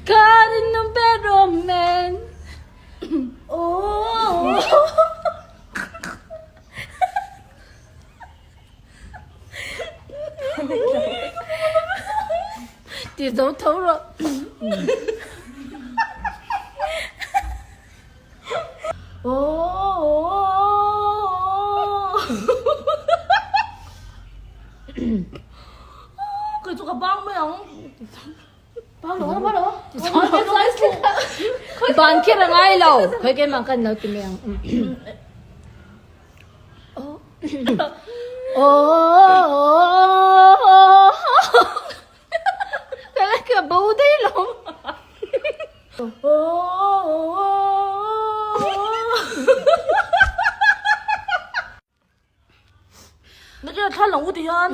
Caught in the bad romance. Oh. Ti zo tho rawh. Kei chu ka bang mai ang. Bang lo bang lo. Ban kher a ngai lo. Khawi keimah kan lo ti mai ang. Ka bo daih lo. Nakina thla lang u ti hian.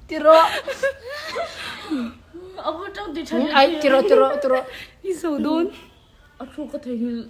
Tiro. Aku tang ti than. Ai tiro tiro tiro. I so don. A thu ka thei.